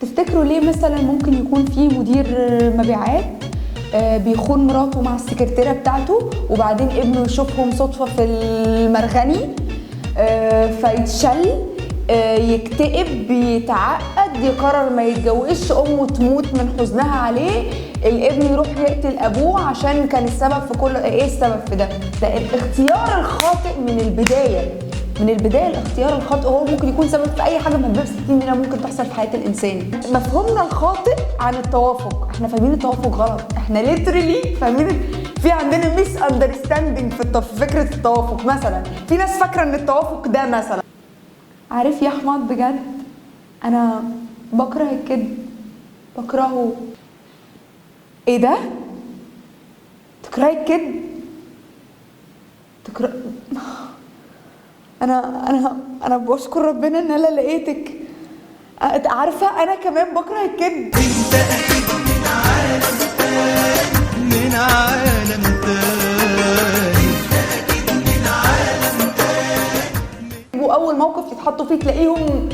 تفتكروا ليه مثلا ممكن يكون في مدير مبيعات بيخون مراته مع السكرتيره بتاعته، وبعدين ابنه يشوفهم صدفة في المرغني، فيتشل، يكتئب، يتعقد، يقرر ما يتجوزش، امه تموت من حزنها عليه، الابن يروح يقتل ابوه عشان كان السبب في كل ايه؟ السبب في ده؟ ده الاختيار الخاطئ من البداية. من البداية الاختيار الخاطئ هو ممكن يكون سبب في اي حاجة من 60 منها ممكن تحصل في حياة الانسان. مفهومنا الخاطئ عن التوافق، احنا فاهمين التوافق غلط، احنا literally فاهمين، في عندنا misunderstanding في فكرة التوافق. مثلا في ناس فاكره ان التوافق ده مثلا، عارف يا احمد بجد انا بكره الكذب، بكرهه. ايه ده؟ تكرهي الكذب؟ تكره؟ انا انا انا بشكر ربنا ان انا لقيتك. عارفه انا كمان بكره الكذب. انت اكيد من عالم تاني، من عالم تاني، انت اكيد من عالم تاني. واول موقف يتحطوا فيه تلاقيهم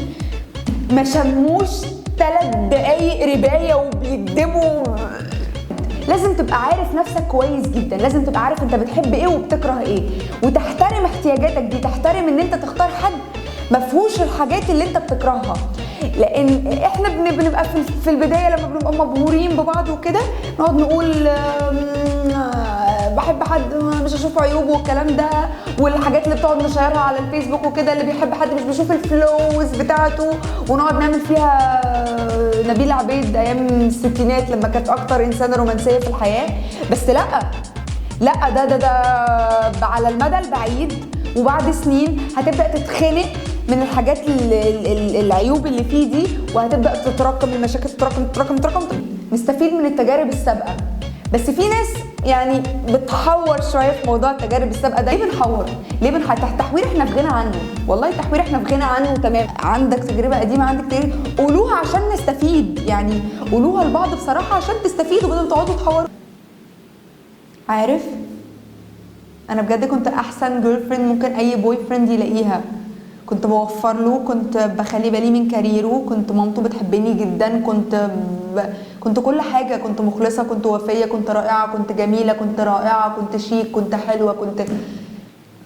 ما شموش 3 دقايق ربايه وبيكدبوا. لازم تبقى عارف نفسك كويس جدا، لازم تبقى عارف انت بتحب ايه وبتكره ايه، وتحترم احتياجاتك دي، تحترم ان انت تختار حد ما فيهوش الحاجات اللي انت بتكرهها. لان احنا بنبقى في البداية لما بنبقى مبهورين ببعض وكده نقعد نقول بحب حد مش هشوف عيوبه والكلام ده، والحاجات اللي بتقعد نشيرها على الفيسبوك وكده، اللي بيحب حد مش بيشوف ال flaws بتاعته، ونقعد نعمل فيها نبيلة عبيد ايام الستينات لما كانت اكتر انسانه رومانسية في الحياة. بس لا لا، ده ده ده على المدى البعيد وبعد سنين هتبدا تتخنق من الحاجات العيوب اللي فيه دي، وهتبدا تتراكم المشاكل، تتراكم تتراكم تتراكم. نستفيد من التجارب السابقة، بس في ناس يعني بتحور شوية في موضوع التجارب السابقة ده. ليه بنحور؟ ليه بنحور؟ تحوير احنا في غنى عنه، والله التحوير احنا في غنى عنه. تمام، عندك تجربه قديمة، عندك تجربه، قولوها عشان نستفيد، يعني قولوها لبعض بصراحة عشان تستفيدوا بدل ما تقعدوا تحوروا. عارف انا بجد كنت احسن girlfriend ممكن اي boyfriend يلاقيها، كنت بوفر له، كنت بخلي بالي من career ه، كنت مامته بتحبني جدا، كنت كل حاجة، كنت مخلصة، كنت وفيه، كنت رائعة، كنت جميلة، كنت رائعة، كنت شيك، كنت حلوة، كنت.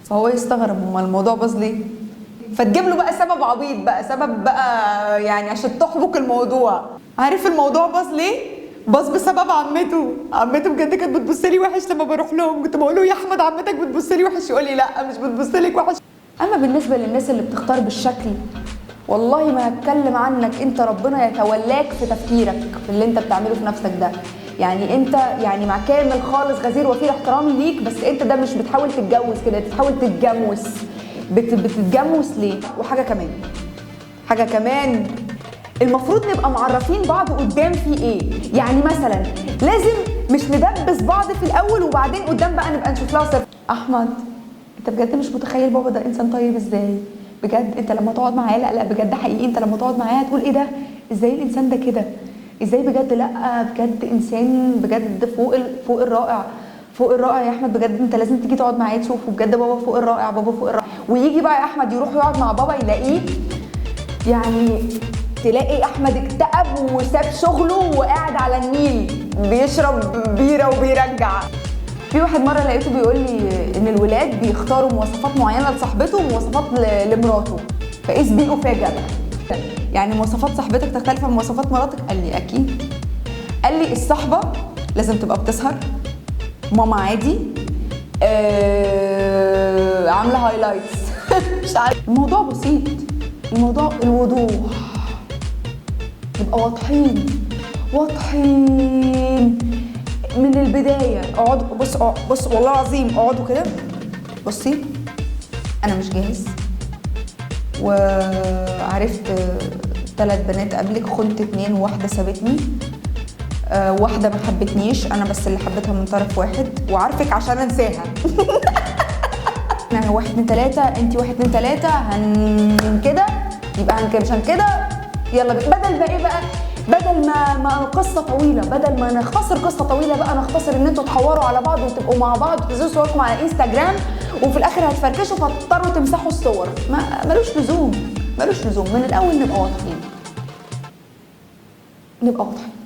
فهو يستغرب امال الموضوع باظ ليه؟ فتجيب له بقى سبب عبيط بقى، سبب بقى يعني عشان تحبك الموضوع. عارف الموضوع باظ ليه؟ باظ بسبب عمته. عمته بجد كانت بتبص لي وحش لما بروح لهم، كنت بقول له يا احمد عمتك بتبص لي وحش، يقول لي لا مش بتبص لك وحش. اما بالنسبة للناس اللي بتختار بالشكل، والله ما هتكلم عنك انت، ربنا يتولاك في تفكيرك في اللي انت بتعمله في نفسك ده. يعني انت يعني مع كامل خالص غزير وفير احترامي ليك، بس انت ده مش بتحاول تتجوز كده، انت بتحاول تتجوز. بتتجوز ليه؟ وحاجه كمان، حاجة كمان، المفروض نبقى معرفين بعض قدام في ايه. يعني مثلا لازم مش ندبس بعض في الاول وبعدين قدام بقى نبقى نشوف لها صرف. احمد انت بجد مش متخيل بابا ده انسان طيب ازاي، بجد انت لما تقعد معاه، لا لا بجد حقيقي انت لما تقعد معاه هتقول ايه ده، ازاي الانسان ده كده، ازاي بجد، لا بجد انسان بجد فوق الرائع، فوق الرائع يا احمد، بجد انت لازم تيجي تقعد معاه تشوفه، بجد بابا فوق الرائع، بابا فوق الرائع. ويجي بقى يا احمد يروح يقعد مع بابا يلاقيه، يعني تلاقي احمد اكتئب وساب شغله وقاعد على النيل بيشرب بيره وبيرجع. في واحد مرة لقيته بيقول لي ان الولاد بيختاروا مواصفات معينة لصاحبته ومواصفات لمراته، فقيس بيه افاجئ بقى، يعني مواصفات صاحبتك تختلف عن مواصفات مراتك؟ قال لي اكيد. قال لي الصاحبة لازم تبقى بتسهر، ماما عادي، عامله highlights مش عارف. الموضوع بسيط، الموضوع الوضوح، نبقى واضحين، واضحين من البداية. اقعدوا بص، بص والله العظيم اقعدوا كده، بصي انا مش جاهز، وعرفت 3 بنات قبلك، خنت 2 وواحدة سابتني، واحدة ما حبتنيش، انا بس اللي حبيتها من طرف واحد، وعارفك عشان انساها. انا 1 2 3، انتي 1 2 3، هن كده يبقى هن كده، مش هن كده، يلا بينا. بدل بقى ايه بقى، بدل ما قصة طويلة، بدل ما نختصر قصة طويلة بقى نختصر ان انتوا تحوروا على بعض وتبقوا مع بعض وتنزلوا صوركم على انستجرام، وفي الاخر هتفركشوا فتضطروا تمسحوا الصور. ما ملوش لزوم، ملوش لزوم، من الاول نبقى واضحين. نبقى واضحين.